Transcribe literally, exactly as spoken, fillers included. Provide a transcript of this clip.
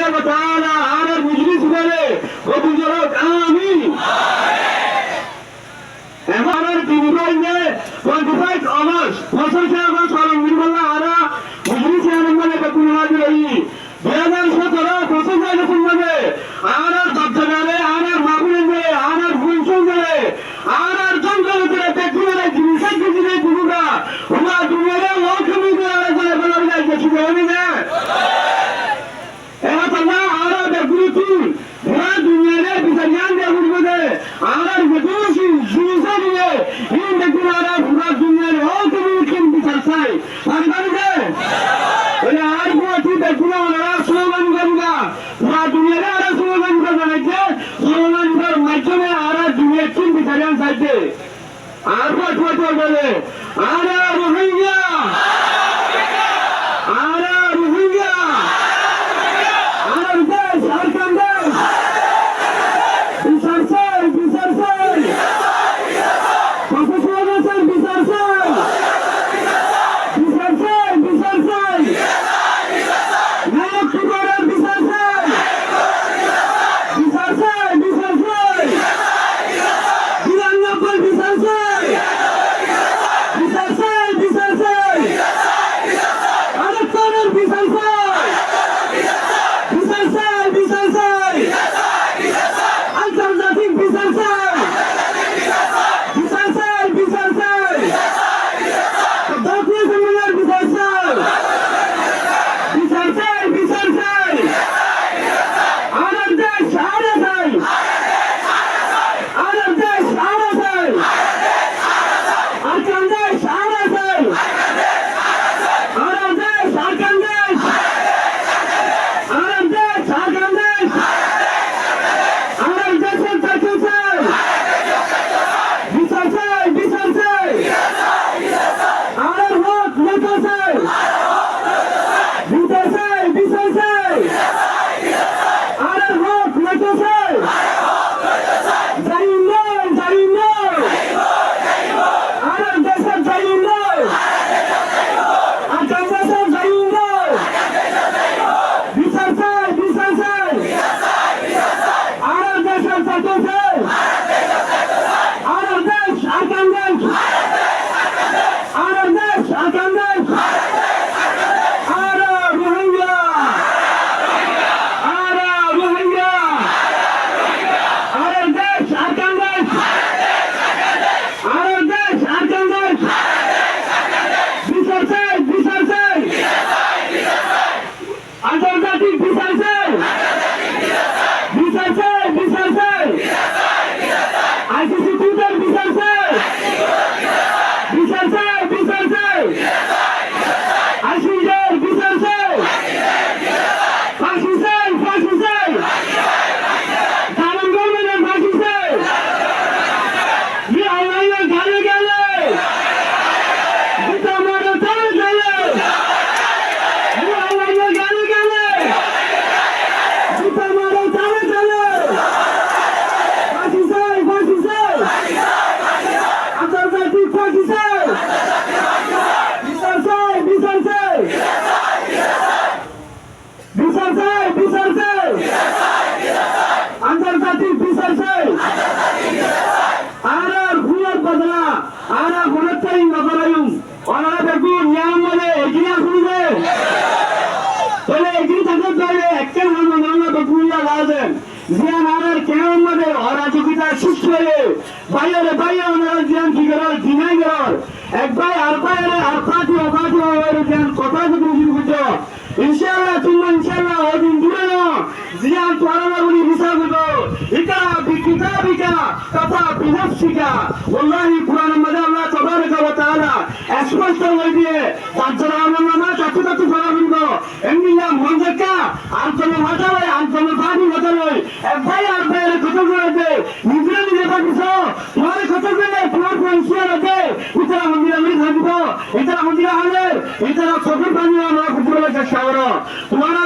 Allahu taala añárar mojlis ibáre kobul gorok, amin. Ebong añárar dini bái ókkol, twenty five August, foñsíc August falon goríbolla añára mojlis iyanor maze beggún házir óiyi. Dui házar sótoro foñsíc August or maze añárar bafdadare, añárar maboinore, añárar fuaindore, añárar zon-zon otore beggúnore jinisat diyé de diyé de, fura duniyare welcome diyé de añára zon-zon otore diyé de. Ehón añára beggúne fura duniyare bisar yián diya foribo de, añárar beggún si-, si-, si-, iín beggún añára fura duniyare welcome bisar sai. Fari fari de? Tóile añára fura beggúne añára slogan diba. Fura duniyare añára slogan diba, zanai de, slogan dibar maiddome añára duniyar bisar yián sai de. Añára fura fura bole, añára Rohingya! Añára Rohingya! Añárar dec, Arkan dec! Bisar sai, bisar sai! Professor Honor's bisar sai! Bisar sai, bisar sai! Nine October or bisar sai! Bisar sai, bisar sai! Birannobboir bisar sai! Bisar sai, bisar sai! Arkan or bisar sai! Bisar sai, bisar sai! Antorjatik bisar sai! Bisar sai, bisar sai! Bisar sai! Bisar sai, bisar sai! Añárar dec añára sai! Añárar dec añára sai! Arkan dec añára sai! Añárar dec, Arkan dec! Añárar dec, Arkan dec! Añárar decor zaito sai! Bisar sai, bisar sai! Añárar hók loito sai! Bisar sai, bisar sai! Añárar hók loito sai! Zalim no, zalim no! Añárar decor zalim no! Arkan decor zalim no! Bisar sai, bisar sai! Añárar decor zaito sai! Añárar dec, Arkan dec! Añárar dec, Arkan dec! Añára Rohingya! Añára Rohingya! Añárar dec, Arkan dec! Añárar dec, Arkan dec! Bisar sai, bisar sai! Antorjatik bisar sai! Bisar sai, bisar sai! I C C court or bisar sai! Bisar sai, bisar sai! I C J or bisar sai! Fasi sai, fasi sai! Zalim government or fasi sai! Ye online or gale gale! Juta maro tale tale! Ye online or gale gale! Juta maro tale tale! Fasi sai, fasi sai! Antorjatik fasi sai! Bisar sai, bisar sai! Bisar sai, bisar sai! Antorjatik bisar sai! Añárar húnor bodola añára honottú no goráiyum. Onora beggún yián mane egri asón de. Tóile egri tákte tóile ekkán ham onora beggún lla lazem. Ziyan añárar kemfor maze orajogita sristi óiye, báiore báiye onora ziyan ki gorór, zinai gorór, ek bái ar báiore ar fati o fati o báiore ziyan kotá hoito cúru goijjó, incállah, tumma incállah, ói din dure no, ziyan tuáñra buli hisab óibo, ítara bikita bika, kafa binafsika. Wallahi, Kuranor maze Allah tabaraka wa taala sposto hoi diye, zar zar amol nama tattu tattu fora foribo. Endilla mon zekka, ar zone hotá loi, ar zone fati hotá loi, ek bái ar báiore kotol gorer de, nizore nize fati so, tuáñre kotol gorer de, tuáñr fuain ciyar de, ítara hondilla gori thakibo, ítara hondilla hale, ítara sokor pani amra buzibálla cesta goro. Tuáñra